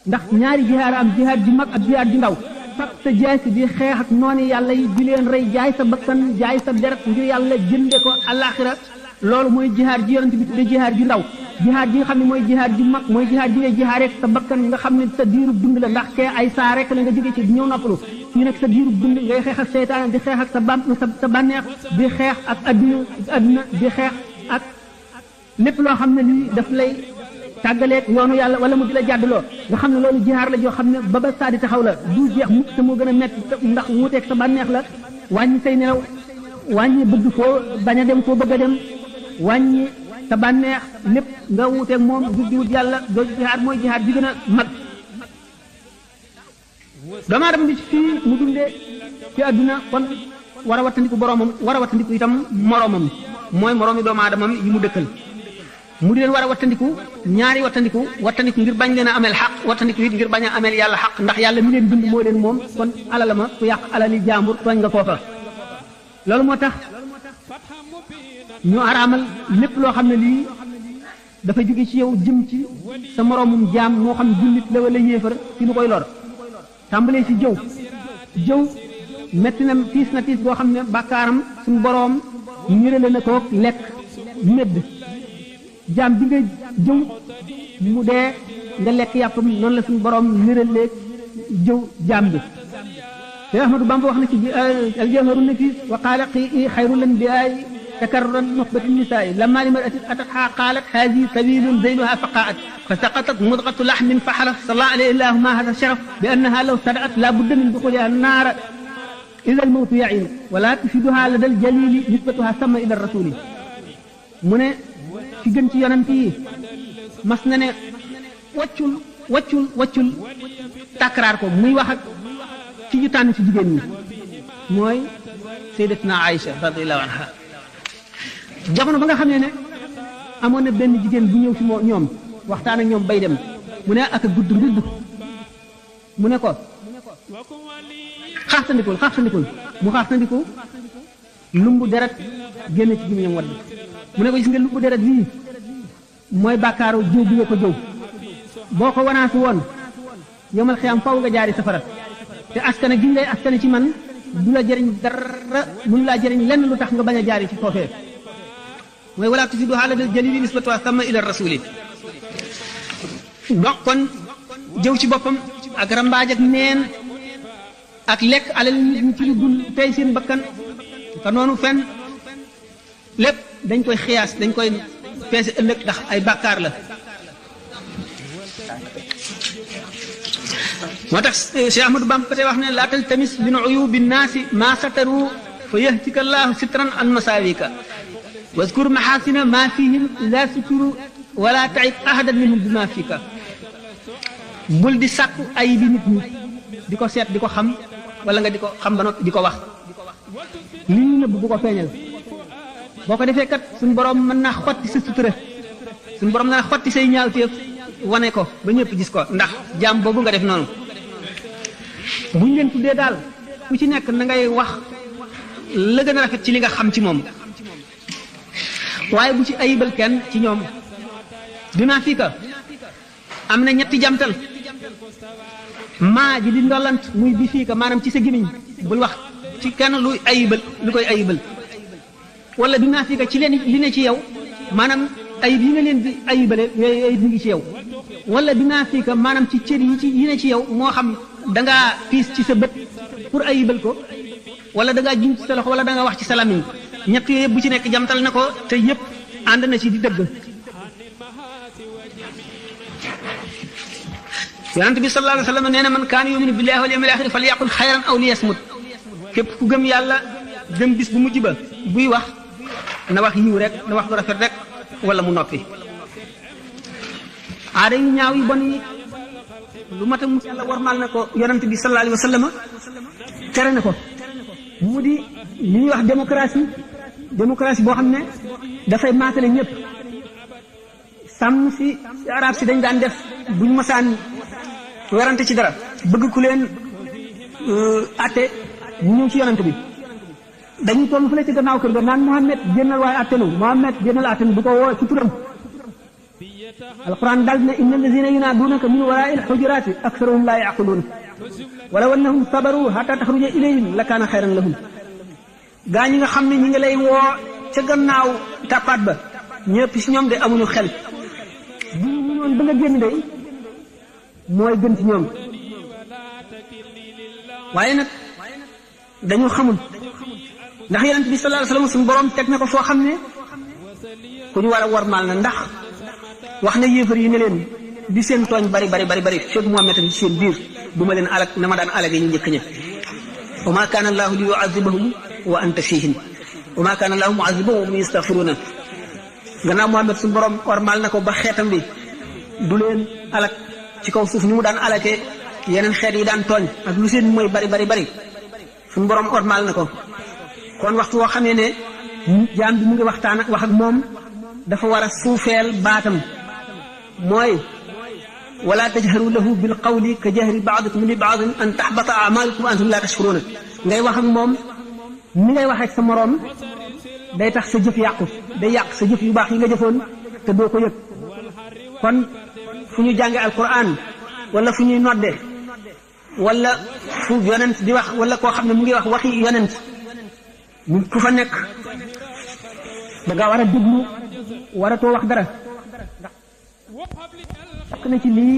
ndax ñaari jihaar am jihaar ji mag ak jihaar ji ndaw fab sa jaasi di xeex ak noonu yàlla yi di leen rey jaay sa bakkan jaay sa deret ngir yàlla jënde ko alaxira loolu mooy jihaar ji yonent bi tudde jihaar ji ndaw jihaar ji nga xam ne mooy jihaar ji mag mooy jihaar ji ngay jihaar rek sa bakkan nga xam ne sa diiru dund la ndax kee ay saa rek la nga jóge ci ñëw noppalu fii nag sa diiru dund ngay xeex ak seytaane di xeex ak sa bànneex di xeex ak adduna di xeex ak lépp loo xam ne lii daf lay tàggaleeg yoonu yàlla wala mu di la jàddloo nga xam ne loolu jihaar la joo xam ne ba saa di taxaw la du jeex mukk te moo gën a metti ndax wuuteeg sa bànneex la wàññi say nelaw wàññi bëgg foo bañ a dem foo bëgg a dem wàññi sa bànneex lépp nga wuuteeg moom di wut yàlla jooju jihaar mooy jihaar ji gën a mag doomu aadama bi fii mu dundee ci àdduna kon war a wattandiku boromam war a wattandiku itam moromam mooy moromi doomu aadamam yi mu dëkkal mu di leen war a wattandiku ñaari wattandiku ngir bañ leen a ameel xaq wattandiku it ngir bañ a ameel yàlla xaq ndax yàlla mi leen dund moo leen moom kon alalama ku yàq alali jaambur tooñ nga foofa loolu moo tax ñu araamal lépp loo xam ne lii dafa jóge ci yow jëm ci sa moroomum jaam moo xam jullit la wala yéefar ci lu koy lor tàmbalee ci jëw metti na tiis boo xam ne bàkkaaram suñu boroom ñërale na koog lekk médd jaam bi nga jëw mu dee nga lekk yàppam noonu la suñu boroom ñëralee jëw jaam bi te Ahmadu Bamba wax na ci aljawharu nafis wa qaala xayrul anbiyaai takarruran nuxbati nisaa'i lamma limra'atin atathaa qaalat haadihi sabiilun zayluhaa faqaa'at fa saqatat mudghatu lahmin fa xalaf sallaa alayhi llaahu maa haadha sharaf bi annahaa law sada'at laa budda min duxuulihaa naara idaa al-mawtu ya'iin wa laa tufiiduhaa ladal jaliili nisbatuhaa samma ila rasuuli mu ne ci gën ci yonent yi mas na ne waccul takraar ko muy wax ak ci ñu tànn ci jigéen ñi mooy sayyidatuna Aïcha radiyallahu anha jamono ba nga xam ne amoon na benn jigéen bu ñëw ci ñoom waxtaan ak ñoom bay dem mu ne ak gudd ndudd mu ne ko xaaxtandikul mu xaaxtandiku lumbu deret génn ci gémmiñam wadd mu ne ko gis nga lumbu deret lii mooy bàkkaaru jëw bi nga ko jëw boo ko wanaasu woon yomal xiyam faw nga jaari safara te askane gi ñu lay askane ci man du la jëriñ dara mënu laa jëriñ lenn lu tax nga bañ a jaari ci foofee mooy wala tufidu haladal jalili nisbatu sama ila rasuli donc kon jëw ci boppam ak rambaaj ak neen ak lekk alal nit ñi ci lu dul tey seen bakkan ka noonu fen lépp dañ koy xiyaas dañ koy peese ëllëg ndax ay bàkkaar la moo tax Cheikh Ahmadou Bamba tey wax ne laa taltamis min uyubi nnaasi maa sataru fa yahtika llaahu sitran an masaawika waskur maxaasina maa fihim ila suturu wala taib ahadan minhum bi maa fika bul di sàkku ay bi nit ñi di ko seet di ko xam wala nga di ko xam ba noppi di ko wax li ñu nëbb bu ko feeñal boo ko defee kat suñu borom mën naa xotti sa sutura suñu borom mën naa xotti say ñaawteef wane ko ba ñëpp gis ko ndax jaam boobu nga def noonu buñ leen tuddee daal ku ci nekk na ngay wax la gën a rafet ci li nga xam ci moom waaye bu ci ayibal kenn ci ñoom dinaa fii ka am na ñetti jamtal maa ji di ndollant muy bi fii ka maanaam ci sa gémmiñ bul wax ci kenn lu ayibal lu koy ayibal wala dinaa fii ka ci leen li ne ci yow maanaam ayib yi nga leen di ayibale yooyu ayib mi ngi ci yow wala dinaa fii ka maanaam ci cër yi ne ci yow moo xam dangaa piis ci sa bët pour ayibal ko wala dangaa jiw ci sa loxo wala dangaa wax ci sa lamiñ ñett yooyu yëpp bu ci nekk jamtal na ko te yëpp ànd na ci di dëgg yonent bi sallallahu alayhi wa sallam nee na man kaana yuminu billahi wal yawmil axir falyaqul xayran aw liyasmut képp ku gëm yàlla gëm bis bu mujj ba buy wax na wax yiw rek na wax lu rafet rek wala mu noppi aada yu ñaaw yi bon yi lu mat a mu yàlla warmal na ko yonent bi sallallahu alayhi wa sallam tere na ko mu di li ñuy wax démocratie boo xam ne dafay maatale ñëpp sàmm si arab si dañ daan def buñ masaan werante ci dara bëgg ku leen atte ñu ñëw ci yonent bi dañuy toll fële ci gannaaw kër ga naan Muhammad génnal waaye attenu Muhammad génnal attenu bu ko woo ci turam alquran dal na inna allazina yunaadunaka min waraai alxujuraati aktaruhum laa yaqiluun walaw annahum sabaru hatta taxruja ilayhim la kaana xayran lahum gaa ñi nga xam ne ñi ngi lay woo ca gannaaw tàppaat ba ñëpp si ñoom de amuñu xel bu ñu mënoon ba nga génn day mooy gën ci ñoom waaye nag dañu xamul ndax yonent bi sallallahu alayhi wasallam suñu borom teg na ko foo xam ne ku ñu war a warmaal na ndax wax na yéefar yi ne leen di seen tooñ bari fekk Muhammad ci seen biir du ma leen alak na ma daan alage ñu njëkk ña wa ma kaana allahu li yu'adhibahum wa anta fihim wa ma kaana allahu mu'adhibahum wa hum yastaghfiruna gannaaw Muhammad suñu borom warmaal na ko ba xeetam bi du leen alak ci kaw suuf ni mu daan alake yeneen xeet yi daan tooñ ak lu seen mooy bari suñu borom warmaal na ko kon waxtu woo xamee ne jaam bi mu ngi waxtaan ak wax ak moom dafa war a suufeel baatam mooy wala tajharu lahu bil qawli ka jahri ba'dikum li ba'din an tahbata a'malukum wa antum la tashkuruna ngay wax ak moom ni ngay wax ak sa moroom day tax sa jëf yàqu day yàq sa jëf yu baax yi nga jëfoon te doo ko yëg kon fu ñu jànge alquran wala fu ñuy nodde wala fu yonent di wax wala koo xam ne mu ngi wax waxi yonent ku fa nekk da nga war a déglu waratoo wax dara bokk na ci lii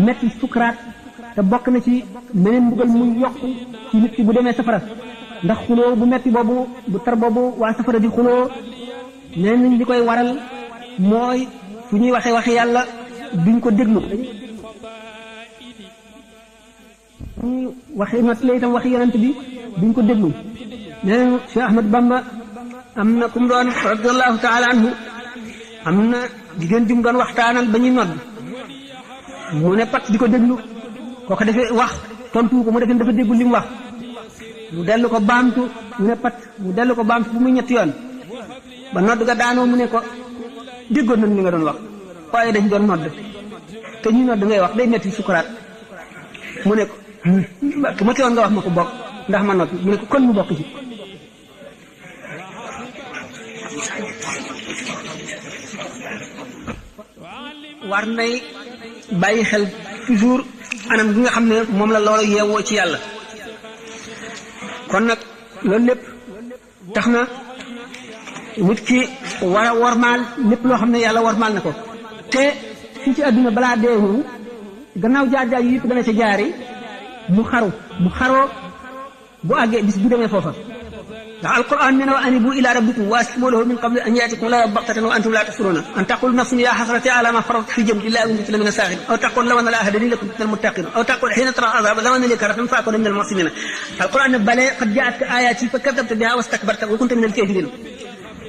metti sukuraat te bokk na ci meneen mbugal muy yokk ci nit ki bu demee safara ndax xuloo bu metti boobu bu tar boobu waa safara di xuloo nee nañ li koy waral mooy fu ñuy waxee yàlla duñ ko déglu ñuy waxee not la itam waxi yonent bi duñ ko déglu nee nañ Cheikh Ahmad Bamba am na ku mu doon radiyallahu taala anhu am na jigéen ju mu doon waxtaanal ba ñuy nodd mu ne pat di ko déglu kooku defee wax tontu ko mu defee dafa déggul li mu wax mu dellu ko baamtu mu ne pat mu dellu ko baamtu bu muy ñetti yoon ba nodd ga daanoo mu ne ko déggoon nañ li nga doon wax waaye dañ doon nodd te ñuy nodd ngay wax day metti sukuraat mu ne ko ma teewoon nga wax ma ko bokk ndax ma noppi mu ne ko kon mu bokk ci war nay bàyyi xel toujours anam gi nga xam ne moom la loolu yeewoo ci yàlla kon nag loolu lépp tax na nit ki war a wormaal lépp loo xam ne yàlla wormaal na ko te fii ci àdduna balaa deewu gannaaw jaar-jaar yi yëpp dana ca jaari mu xaroo bu àggee bis bu demee foofa ndax alquran nee na wa anibu ila rabbikum wa aslimu lahu min qabli an yatikum la baxtatan wa antum la tashuruna an taqul nafsun ya hasrati ala ma farat fi jambillahi wa kuntu min as-sakhirin aw taqul law anna la hadani lakum min al-muttaqin aw taqul hina tara azaba law anna li karatan fa akuna min al-muhsinin alquran ne bale qad ja'atka ayati fa kadhabta biha wastakbarta wa kunta min al-kafirin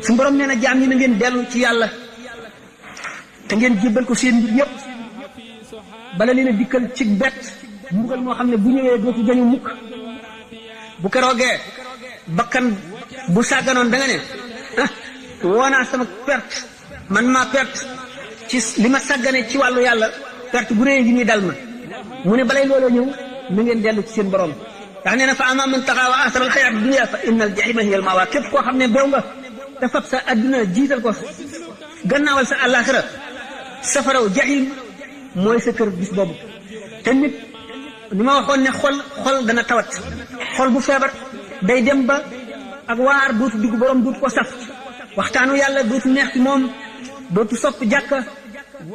su borom nee na jaam ñi na ngeen dellu ci yàlla te ngeen jébbal ko seen mbir yëpp bala leen a dikkal ci bett mbugal moo xam ne bu ñëwee dootu jañu mukk bu keroogee bakkan bu sàgganoon da nga ne woonaa sama perte man maa perte ci li ma sàggane ci wàllu yàlla perte bu réy gi ñuy dal ma mu ne balay looloo ñëw na ngeen dellu ci seen borom ndax nee na fa ama man taxaa wa asara alxayaat dunya fa inna al jahima hiya al mawa képp koo xam ne bew nga te fab sa adduna jiital ko gannaawal sa àllaaxira safaraw jahim mooy sa kër bis boobu te nit ni ma waxoon ne xol dana tawat xol bu feebar day dem ba ak waar dootu dugg borom dootu ko saf waxtaanu yàlla dootu neex ci moom dootu sopp jàkka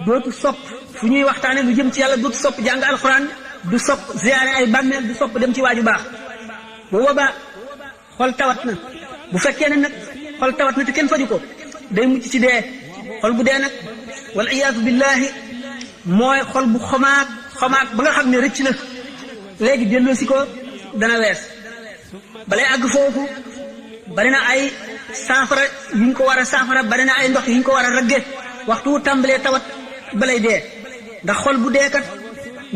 dootu sopp fu ñuy waxtaane lu jëm ci yàlla dootu sopp jàng alxuraan du sopp ziyaare ay bàmmeel du sopp dem ci waaju baax bu boobaa xol tawat na bu fekkee ne nag xol tawat na te kenn faju ko day mucc ci dee xol bu dee nag wal iyaatu billahi mooy xol bu xomaag ba nga xam ne rëcc na léegi delloo si ko dana wees balay àgg foofu bari na ay saafara yu ñu ko war a saafara bari na ay ndox yu ñu ko war a ragge waxtu wu tàmbalee tawat balay dee ndax xol bu dee kat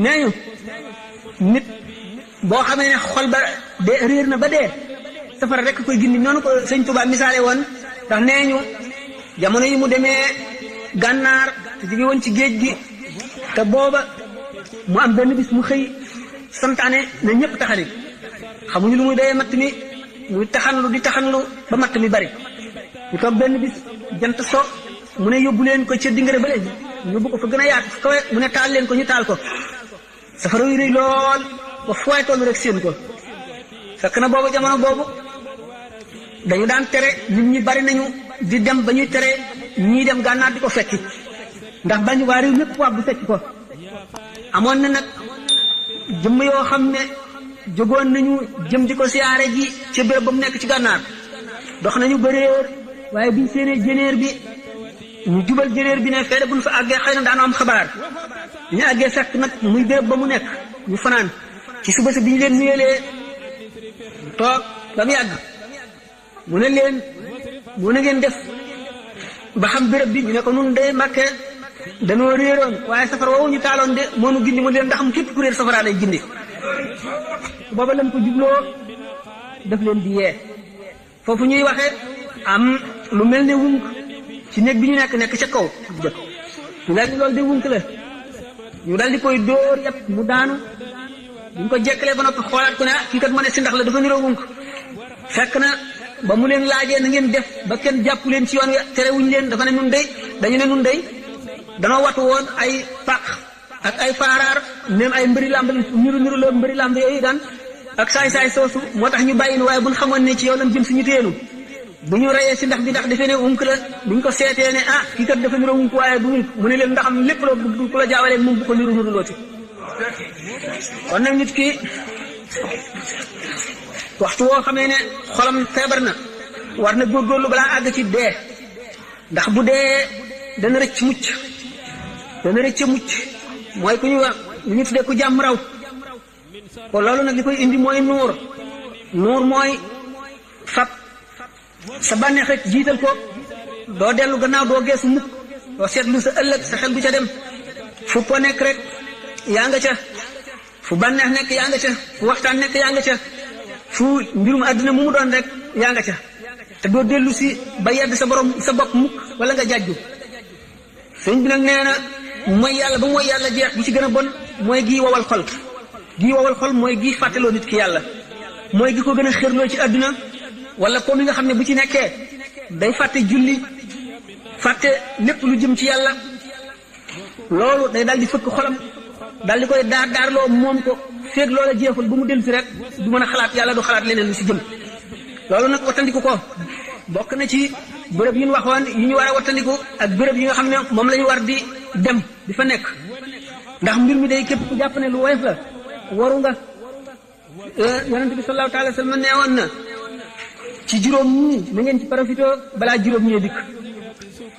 nee ñu nit boo xamee ne xol ba dee réer na ba dee safara rek koy gindi noonu ko sëñ Tuubaa misaale woon ndax nee ñu jamono yi mu demee gànnaar te jóge woon ci géej gi te booba mu am benn bis mu xëy santaane na ñëpp taxani xamuñu lu muy doyee matt mi muy taxanlu di taxanlu ba matt mi bari ñu toog benn bis jant so mu ne yóbbu leen ko ca dingare ba léegi yóbbu ko fa gën a yaatu fa kawe mu ne taal leen ko ñu taal ko safara yu rëy lool ba fooy toll rek seen ko fekk na boobu jamono boobu dañu daan tere nit ñi bari nañu di dem ba ñuy tere ñii dem gànnaar di ko fekki ndax bañ waa réew ñëpp waa bu fekki ko amoon na nag jëmm yoo xam ne jógoon nañu jëm di ko siyaare ji ca béréb ba mu nekk ci gànnaar dox nañu bëreer waaye biñ seenee jëneer bi ñu jubal jëneer bi ne feede buñ fa àggee xëy na daanu am xabaar ñu àggee fekk nag muy béréb ba mu nekk ñu fanaan ci suba si bi ñu leen nuyelee toog ba mu yàgg mu ne leen mu ne ngeen def ba xam béréb bi ñu ne ko nun de Mbàkke danoo réeroon waaye safara woowu ñu taaloon de moo nu gindi mu leen ndax am képp ku réer safara lay gindi booba lañ ko jubloo daf leen di yee foofu ñuy waxee am lu mel ne wunk ci néeg bi ñu nekk ca kaw ñu daal di loolu de wunk la ñu daal di koy dóor yëpp mu daanu buñ ko jekkalee ba noppi xoolaat ko ne kii kat ma ne si ndax la dafa niroo wunk fekk na ba mu leen laajee na ngeen def ba kenn jàpp leen ci yoon wi terewuñ leen dafa ne nun day dañu ne nun day danoo watu woon ay paq ak ay faaraar même ay mbëri lamb niru la mbëri lamb yooyu daan ak saay-saay soosu moo tax ñu bàyyi waaye buñ xamoon ne ci yow lam jëm suñu teenu bu ñu reyee si ndax bi ndax defee ne unk la buñ ko seetee ne kii kat dafa niroo unk waaye du unk mu ne leen ndax am lépp la ku la jaawalee moom bu ko niru looti kon nag nit ki waxtu woo xamee ne xolam feebar na war na góorgóorlu balaa àgg ci dee ndax bu dee dana rëcc mucc mooy ku ñu wax ñu tuddee ku jàmm raw ko loolu nag li koy indi mooy nuur mooy fab sa bànneex rek jiital ko doo dellu gannaaw doo geesu mukk doo seetlu sa ëllëg sa xel bu ca dem fu po nekk rek yaa nga ca fu bànneex nekk yaa nga ca fu waxtaan nekk yaa nga ca fu mbirum àddina mu doon rek yaa nga ca te doo dellu si ba yedd sa borom sa bopp mukk wala nga jàjju sëñ bi nag nee na mooy yàlla ba mooy yàlla jeex bi ci gën a bon mooy gii wowal xol mooy gii fàttaloo nit ki yàlla mooy gi ko gën a xërloo ci àdduna wala comme yi nga xam ne bu ci nekkee day fàtte julli fàtte lépp lu jëm ci yàlla loolu day daal di fëkk xolam daal di koy daarloo moom ko feeg loola jeexul bu mu dellu si rek du mën a xalaat yàlla du xalaat leneen lu si jëm loolu nag wattandiku ko bokk na ci bërëb yi ñu waxoon yi ñu war a wattandiku ak bërëb yi nga xam ne moom la ñu war di dem di fa nekk ndax mbir mi day képp ku jàpp ne lu woyof la waru nga yonent bi sallallahu taala wa sallam nee woon na ci juróom ñii na ngeen ci profité balaa juróom ñee dikk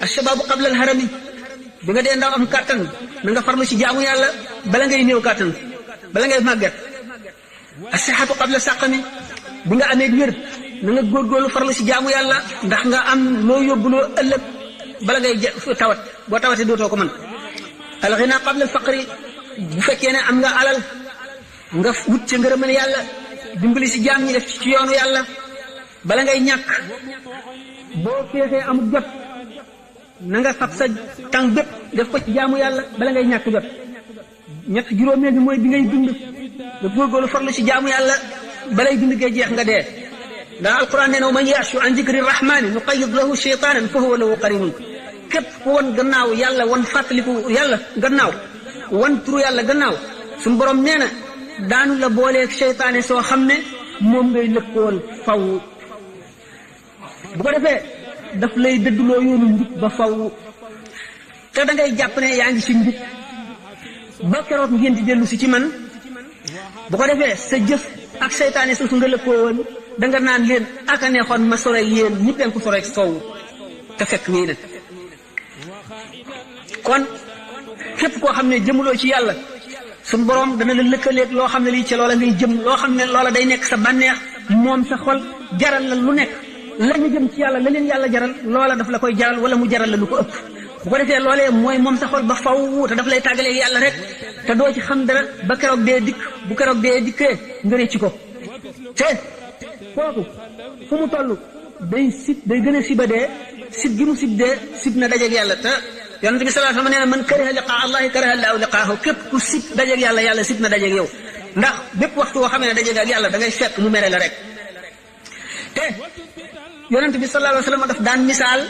ashababu qabla alharami bi nga dee ndaw am kàttan na nga farlu ci jaamu yàlla bala ngay néew kàttan bala ngay màgget asihatu qabla saqami bi nga amee wér na nga góorgóorlu farlu ci jaamu yàlla ndax nga am loo yóbbuloo ëllëg bala ngay tawat boo tawatee dootoo ko mën alxina qabla alfaqri bu fekkee ne am nga alal nga wut ca ngërëmal yàlla dimbali ci jaam ñi def ci yoonu yàlla bala ngay ñàkk boo feexee amul jot na nga fab sa tàng bépp def ko ci jaamu yàlla bala ngay ñàkk jot ñett juróomeel bi mooy bi ngay dund nga góorgóorlu farlu ci jaamu yàlla balay dund gee jeex nga dee ndax alquran nee na man ya'shu an dikri rahmani nuqayyid lahu shaytanan fa huwa lahu qarinun képp ku wan gannaaw yàlla wan fàttaliku yàlla gannaaw wan turu yàlla gannaaw suñu borom nee na daanu la booleeg seytaane soo xam ne moom ngay lëkkool faw bu ko defee daf lay dëdduloo yoonu njub ba faw te da ngay jàpp ne yaa ngi ci njub ba keroog ngeen di dellu si ci man bu ko defee sa jëf ak seytaane soosu nga lëkkoo woon da nga naan leen ak a neexoon ma sore yéen ñi penku sore sow te fekk nii nag kon képp koo xam ne jëmuloo ci yàlla suñu borom dana la lëkkaleeg loo xam ne lii ci loola ngay jëm loo xam ne loola day nekk sa bànneex moom sa xol jaral la lu nekk la ñu jëm ci yàlla la leen yàlla jaral loola daf la koy jaral wala mu jaral la lu ko ëpp bu ko defee loolee mooy moom sa xol ba faw te daf lay tàggaleeg yàlla rek te doo ci xam dara ba keroog dee dikk bu keroog dee dikkee nga rëcc ko te kooku fu mu toll day gën a siba dee sib gi mu sib dee sib na dajeeg yàlla te yonent bi sallallahu alayhi wasallam nee na man kariha liqaa allahi kariha allahu liqaahu képp ku sib dajeeg yàlla yàlla sib na dajeeg yow ndax bépp waxtu woo xamee ne dajeeg ak yàlla da ngay fekk mu mere la rek te yonent bi sallallahu alayhi wasallam daf daan misaal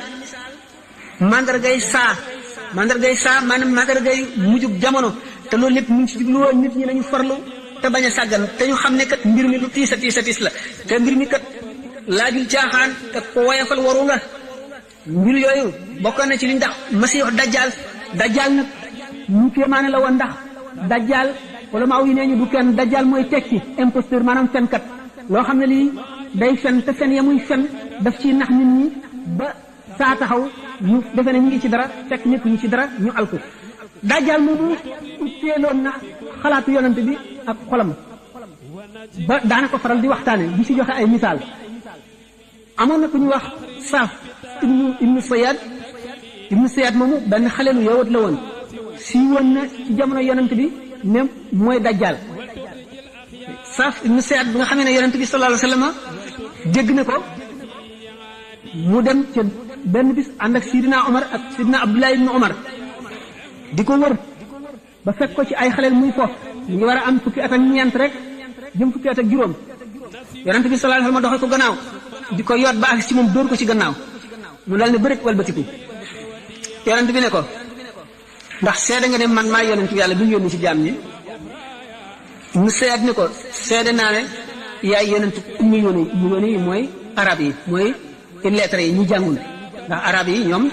mandargay saa mandargay saa maanaam mandargay mujjug jamono te loolu lépp mu ngi ci jubluwoo nit ñi nañu farlu te bañ a sàggan te ñu xam ne kat mbir mi lu tiis a tiis la te mbir mi kat laajul caaxaan te ko woyafal waru nga mbir yooyu bokk na ci liñ tax masiix dajjal nag ñu kéemaane la woon ndax dajjal wala maaw yi nee ñu du kenn dajjal mooy tekki imposteur maanaam fenkat loo xam ne lii day fen te fen ya muy fen daf ci nax nit ñi ba saa taxaw ñu defe ne ñu ngi ci dara fekk nekk ñu ci dara ñu alku dajjal moomu teeloon na xalaatu yonante bi ak xolam ba daana ko faral di waxtaane di ci joxe ay misaal amoon na ku ñu wax saaf ibnu Sayaad moomu benn xale lu yowat la woon si woon na ci jamono yonent bi ne mooy dajjal saaf ibnu Sayaad bi nga xamee ne yonent bi sallallahu alayhi wasallam dégg na ko mu dem ca benn bis ànd ak Sidina Omar ak Sidina Abdullah ibnu Omar di ko wër ba fekk ko ci ay xaleel muy foofu mu ngi war a am fukki at ak ñeent rek jëm fukki at ak juróom yonent bi sallallahu alayhi wasallam doxal ko gannaaw di ko yoot ba ak ci moom dóor ko ci gannaaw mu dal ne bërit walbatiku yonent bi ne ko ndax seede nga ne man maa yonent yàlla bi ñu yónni ci jaam ñi mu seet ne ko seede naa ne yaay yonent ummi yooni yi mooy arab yi mooy lettre yi ñu jàngul ndax arab yi ñoom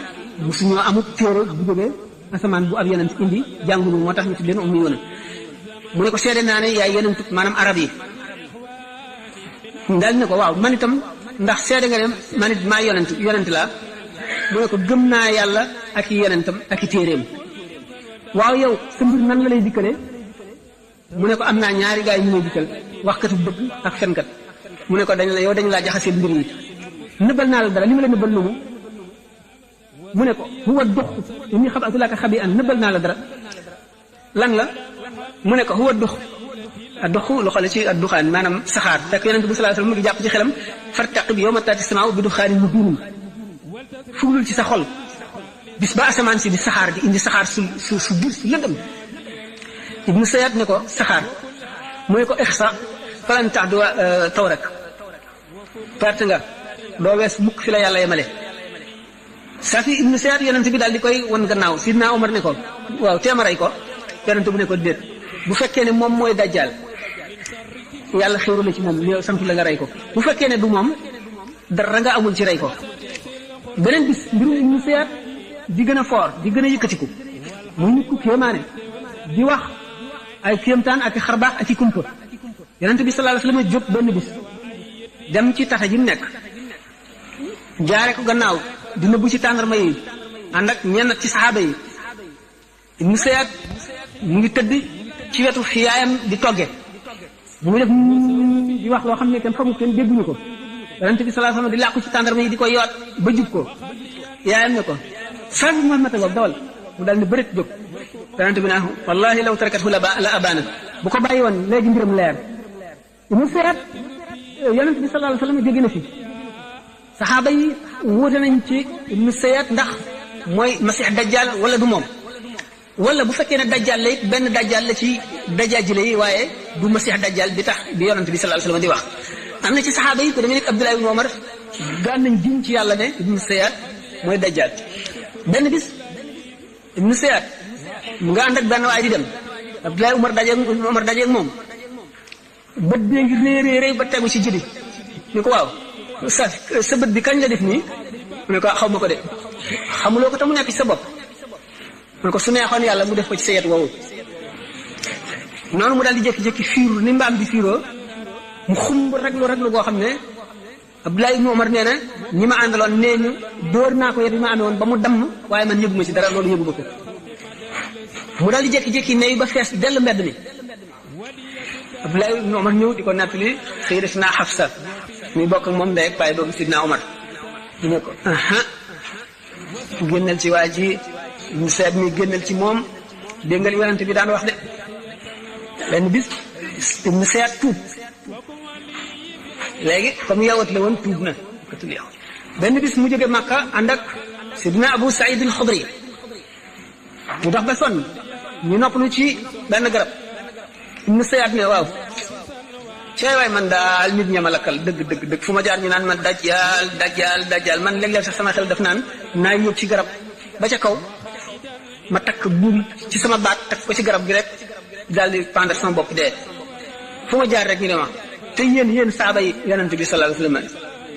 musuñoo amut téere bu jógee asamaan bu ab yonent indi jàngulu moo tax ñu tudd leen ummi yoona mu ne ko seede naa ne yaay yonent maanaam arab yi dal ne ko waaw man itam ndax seede nga ne man it maa yonent laa mu ne ko gëm naa yàlla ak i yonentam ak i téeréem waaw yow sa mbir nan la lay dikkale mu ne ko am naa ñaari gaay yu may dikkal waxkatu bëgg ak fenkat mu ne ko dañ laa jaxasee mbir yi nëbbal naa la dara li ma la nëbbal lu mu ne ko huwa dux inni xabatu laka xabi an nëbbal naa la dara lan la mu ne ko huwa dux a dox lu xale ci ak duxaan maanaam saxaar fekk yonent bi sallallahu alayhi wasallam mu ngi jàpp ci xelam fartaqib yawma taati samaaw bi duxaanin mubiin fuglul ci sa xol bis ba asamaan si di saxaar di indi saxaar su biir su lëndëm ibnu Sayaad ne ko saxaar mu ne ko ixsa falan taxdu tawrak perte nga doo wees mukk fi la yàlla yemale Safi ibnu Sayaad yonent bi daal di koy won gannaaw Sidna Omar ne ko waaw teemaray ko yonent bu ne ko déet bu fekkee ne moom mooy dajjal yàlla xéeru la ci moom yow sant la nga rey ko bu fekkee ne du moom dara nga amul ci rey ko beneen bis mbirum ibnu Sayaad di gën a foor di gën a yëkkatiku muy nit ku kéemaane di wax ay kéemtaan ak i xarbaax ak i kumpa yonent bi sallallahu alayhi wasallam jóg benn bis dem ci tata ji mu nekk jaare ko gannaaw di nëbbu ci tàndarma yi ànd ak ñenn ci saxaaba yi ibnu Sayaad mu ngi tëdd ci wetu fi yaayam di togge mu ngi def di wax loo xam ne kenn xamul kenn dégguñu ko yonent bi sallallahu alayhi wasallam di làqu ci tàndarma yi di ko yoot ba jub ko yaayam ne ko sabi Muhammad dawal mu daal ne bërit jóg yonent bi naa wallahi law tarakathu la abana bu ko bàyyi woon léegi mbiram leer ibnu Sayaad yonent bi sallallahu alayhi wasallam jóge na fi saxaaba yi wuute nañ ci ibnu Sayaad ndax mooy masix dajjal wala du moom wala bu fekkee ne dajjal la it benn dajjal la ci dajaajile yi waaye du masix dajjal bi tax bi yonent bi sallallahu alayhi wasallam di wax am na ci saxaaba yi ko demee nekk Abdullah ibn Umar daan nañ jiñ ci yàlla ne ibnu Sayaad mooy dajjal benn bis ibnu Sayaad mu nga ànd ak benn waay di dem Abdullah Umar dajeeg moom bët bee ngi réeréeréy ba tegu ci jëli ni ko waaw sa bët bi kañ la def nii mu ne ko xaw ma ko de xamuloo ko te mu nekk ci sa bopp mu ne ko su neexoon yàlla mu def ko ci sa yet woowu noonu mu daal di jékki-jékki fiiru ni mbaam di fiiroo mu xumb raglu goo xam ne Abdullah ibn Umar nee na ñi ma àndaloon nee ñu dóor naa ko yet bi ma amee woon ba mu damm waaye man yëguma ci dara loolu yëguma ko mu daal di jékki-jékki neyu ba fees dell mbedd mi Abdullah ibn Umar ñëw di ko nettali Sayyidatina Hafsa muy bokk ak moom ndey ak baay doomu Sidna Umar ñu ne ko génnal ci waa ji ñu seet mi génnal ci moom dégg nga li yonent bi daan wax de benn bis ibnu Sayaad tuub léegi comme yawat la woon tuub na ko tudd yow benn bis mu jóge Makka ànd ak Sidna Abu Saïd al-Xudri mu dox ba sonn ñu noppalu ci benn garab ibnu Sayaad ne waaw cey waay man daal nit ña ma lakkal dëgg fu ma jaar ñu naan ma dajjal man léeg-léeg sax sama xel def naan naa yóbbu ci garab ba ca kaw ma takk buum ci sama baat takk ko ci garab gi rek daal di pendre sama bopp dee fu ma jaar rek ñu ne ma te yéen saaba yi yonent bi sallallahu alayhi wasallam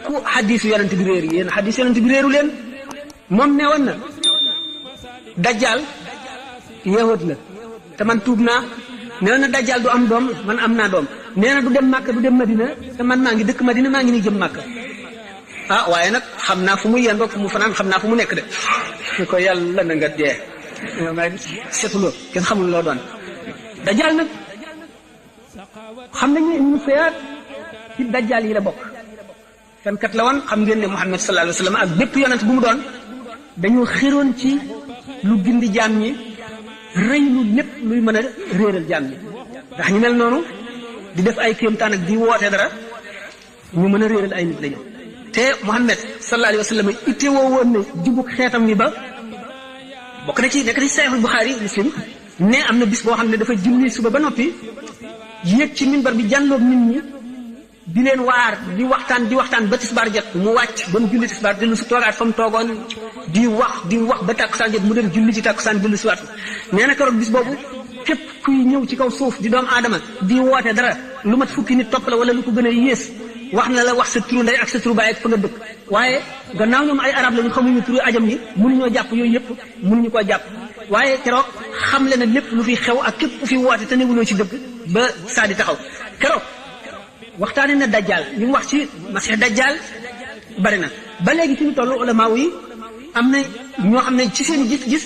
ku xadiisu yonent bi réer yéen xadiisu yonent bi réeru leen moom ne woon na dajjal yahud la te man tuub naa nee na dajjal du am doom man am naa doom nee na du dem Màkka du dem Madina te man maa ngi dëkk Madina maa ngi nii jëm Màkka ah waaye nag xam naa fu mu yendoog fu mu fanaan xam naa fu mu nekk de ko yàlla na nga dee may setuloo kenn xamul loo doon dajjal nag xam nañ ne Ibnu Sayyad ci dajjal yi la bokk fenkat la woon xam ngeen ne Muhammad sallallahu alayhi wasallam ak bépp yonent bu mu doon dañoo xiroon ci lu gindi jaam ñi rëy lu lépp luy mën a réeral jaam ñi ndax ñu mel noonu di def ay kéemtaan ak di woote dara ñu mën a réeral ay nit lañu te Muhammad sallallahu alayhi wasallam itte woo woon ne jubug xeetam wi ba bokk na ci nekk ci Sahih Bukhari Muslim ne am na bis boo xam ne dafa julli suba ba noppi yéeg ci minbar bi jànloog nit ñi di leen waar di waxtaan ba tisbaar jot mu wàcc ba mu julli tisbaar dellu si toogaat fa mu toogoon di wax ba tàkkusaan jot mu dem julli ci tàkkusaan dellu si waat nee na keroog bis boobu képp kuy ñëw ci kaw suuf di doomu aadama di woote dara lu mat fukki nit topp la wala lu ko gën a yées wax na la wax sa turu ndey ak sa turu baay ak fa nga dëkk waaye gannaaw ñoom ay arab lañu xamuñu turu ajam yi mënuñoo jàpp yooyu yëpp mënuñu koo jàpp waaye keroog xam le na lépp lu fi xew ak képp ku fi woote te newuloo ci dëgg ba saa di taxaw keroog waxtaane na dajjal li mu wax ci masih dajjal bari na ba léegi fi ñu toll ulama yi am na ñoo xam ne ci seen gis-gis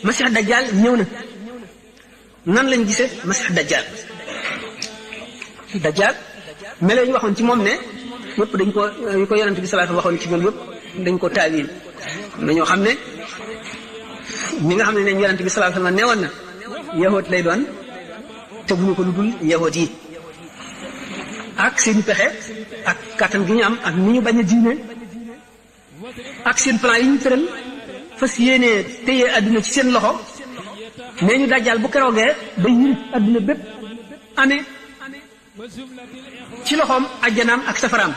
masih dajjal ñëw na nan lañ gisee masih dajjal melo yi waxoon ci moom ne yëpp dañ ko yu ko yonent bi sallallahu waxoon ci moom yëpp dañ ko taawil na ñoo xam ne ñi nga xam ne ne yonent bi sallallahu alayhi wasallam newoon na yahood lay doon te bu ñu ko lu dul yahood yi ak seen pexe ak kàttan gi ñu am ak ni ñu bañ a diine ak seen plan yi ñu tëral fas yéenee téye adduna ci seen loxo nee ñu dajjal bu keroogee ba yirif adduna bépp amee ci loxoom ajjanaam ak safaraam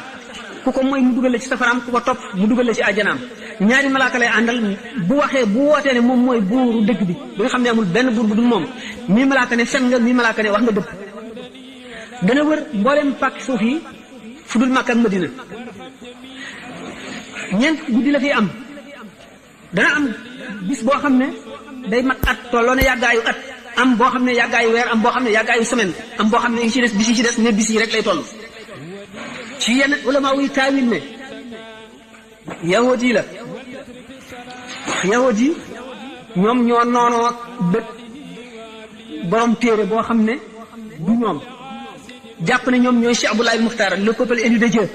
ku ko mooy mu dugal la ci safaraam ku ko topp mu dugal la ci ajjanaam ñaari malaaka lay àndal bu waxee bu wootee ne moom mooy buuru dëgg bi bi nga xam ne amul benn buur bu dul moom mii malaaka ne fen nga mii malaaka ne wax nga dëgg dana wër mbooleem pàkk suuf yi fu dul Makka ak Madina ñeent guddi la fi am dana am bis boo xam ne day mat at tolloo ne yàggaayu at am boo xam ne yàggaayu weer am boo xam ne yàggaayu semaine am boo xam ne yi ci des bis yi ci des ne bis yi rek lay toll ci yenn ulama wuy taawil ne yahuud yi la yahuud yi ñoom ñoo noonoo bët borom téere boo xam ne du ñoom jàpp ne ñoom ñooy Cheikh Abdoulaye Mukhtar le peuple élu de Dieu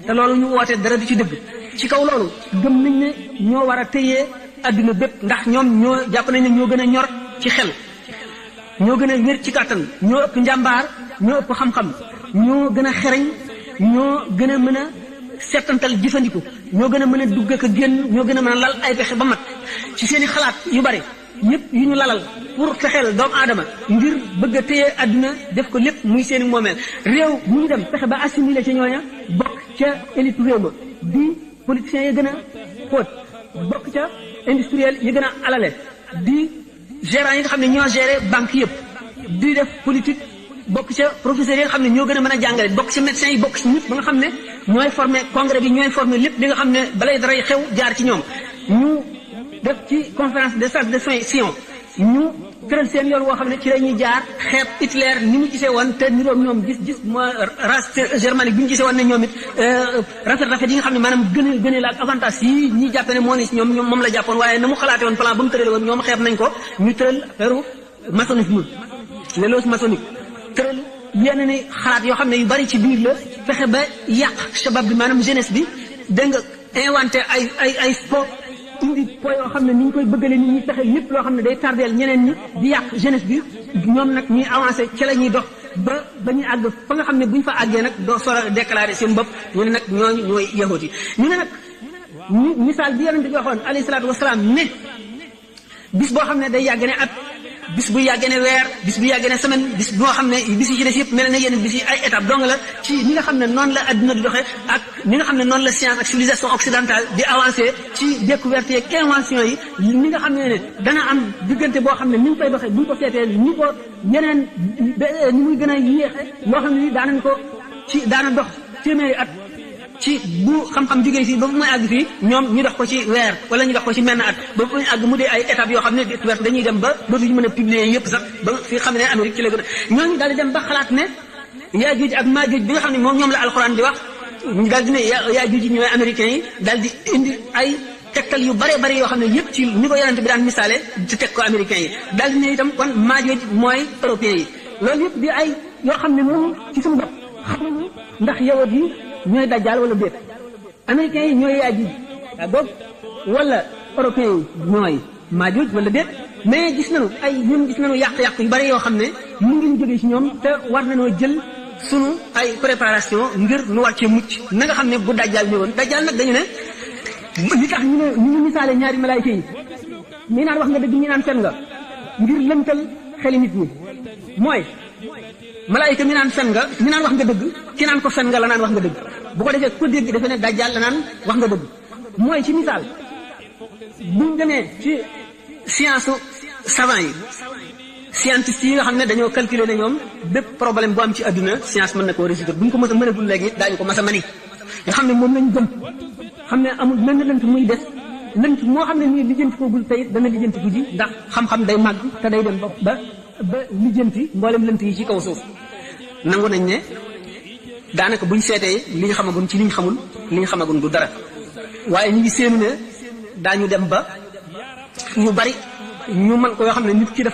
te loolu ñu woote dara du ci dëgg ci kaw loolu gëm nañ ne ñoo war a téye adduna bépp ndax ñoom ñoo jàpp nañ ne ñoo gën a ñor ci xel ñoo gën a wér ci kàttan ñoo ëpp njàmbaar ñoo ëpp xam-xam ñoo gën a xereñ ñoo gën a mën a settantal jëfandiku ñoo gën a mën a dugg ak a génn ñoo gën a mën a lal ay pexe ba mat ci seen i xalaat yu bari yëpp yu ñu lalal pour fexeel doomu aadama ngir bëgg a téye adduna def ko lépp muy seen i moomeel réew mu ñu dem fexe ba assimilé ca ñooña bokk ca élite réew ma di politiciens yi gën a xóot bokk ca industriel yi gën a alale di gérants yi nga xam ne ñoo géré banque yëpp di def politique bokk ca professeurs yi nga xam ne ñoo gën a mën a jàngale bokk ca médecins yi bokk ci ñëpp ba nga xam ne ñooy formé congrès bi ñooy formé lépp li nga xam ne balay daray xew jaar ci ñoom ñu def ci conférence des sages de science ñu tëral seen yoon woo xam ne ci la ñuy jaar xeeb Hitler ni mu gisee woon te niroog ñoom gis mooy race germanique bi ñu gisee woon ne ñoom it rafet yi nga xam ne maanaam gën a la ak avantage yi ñi jàppe ne moo ni si ñoom moom la jàppoon waaye na mu xalaate woon plan ba mu tërale woon ñoom xeeb nañ ko ñu tëral affaire maçonnisme les loges maçonniques tëral yenn ni xalaat yoo xam ne yu bari ci biir la fexe ba yàq shabab bi maanaam jeunesse bi dégg nga inventé ay sport indi po yoo xam ne ni ñu koy bëggale nit ñi fexe lépp loo xam ne day tardeel ñeneen ñi di yàq jeunesse bi ñoom nag ñuy avancé ci la ñuy dox ba ñuy àgg fa nga xam ne buñ fa àggee nag doo sor a déclaré seen bopp ñu ne nag ñooñu ñooy yahuud yi ñu ne nag misaal bi yonente bi waxoon alayhi salaatu wasalaam ne bis boo xam ne day yàgg ne at bis bu yàggee ne weer bis bu yàggee ne semaine bis boo xam ne bis yi ci des yëpp mel ne yenn bis yi ay étape dong la ci ni nga xam ne noonu la adduna di doxee ak ni nga xam ne noonu la science ak civilisation occidentale di avancé ci découverte yeeg invention yi ni nga xam ne dana am diggante boo xam ne ni ñu koy doxee bu ñu ko seetee ni ko yeneen ni muy gën a yéexe loo xam ne ni daanañ ko ci daana dox téeméeri at ci bu xam-xam jógee fii ba bu muy àgg fii ñoom ñu dox ko ci weer wala ñu dox ko ci menn at ba bu muy àgg mu dee ay étapes yoo xam ne découverte dañuy dem ba dootuñu mën a publier yëpp sax ba fi xam ne Amérique ci la gën a ñooñu daal di dem ba xalaat ne Yaajuuj ak Maajuuj bi nga xam ne moom ñoom la alxuraan di wax daal di ne Yaajuuj yi ñooy américains yi daal di indi ay tegtal yu bare bare yoo xam ne yëpp ci ni ko yonent bi daan misaale ci teg ko américains yi daal di ne itam kon Maajuuj mooy européens yi loolu yëpp di ay yoo xam ne moom ci suñu bopp xamuñu ndax yawut yi ñooy dajjaal wala déet américains yi ñooy Yaajuuj boobu wala européens yi ñooy Maajuuj wala déet mais gis nañu yàq-yàq yu bari yoo xam ne mu ngi jógee ci ñoom te war nañoo jël sunu ay préparation ngir nu war cee mucc na nga xam ne bu dajjaal ñëwoon dajjaal nag dañu ne li tax ñu misaale ñaari malaayika yi ñi naan wax nga dëgg ñi naan fen nga ngir lëntal xeli nit ñi mooy malaayika mi naan fen nga mi naan wax nga dëgg ki naan ko fen nga la naan wax nga dëgg bu ko defee ko dégg defe ne dajjaal la naan wax nga dëgg mooy ci misaal buñ demee ci science savant yi scientiste yi nga xam ne dañoo calculer ne ñoom bépp problème bu am ci adduna science mën na koo résoudre buñ ko mës a mënagul léegi daañu ko mas a mani nga xam ne moom lañ gëm xam ne amul mel na lënt muy des lënt moo xam ne nii lijjanti koogul tey dana lijjanti ko ji ndax xam-xam day màgg te day dem ba lijjanti mboolem lënt yi ci kaw suuf nangu nañ ne daanaka buñ seetee li ñu xamagun ci li ñu xamul li ñu xamagun du dara waaye ñu ngi séenu ne daañu dem ba yu bari ñu mën ko yoo xam ne nit ki def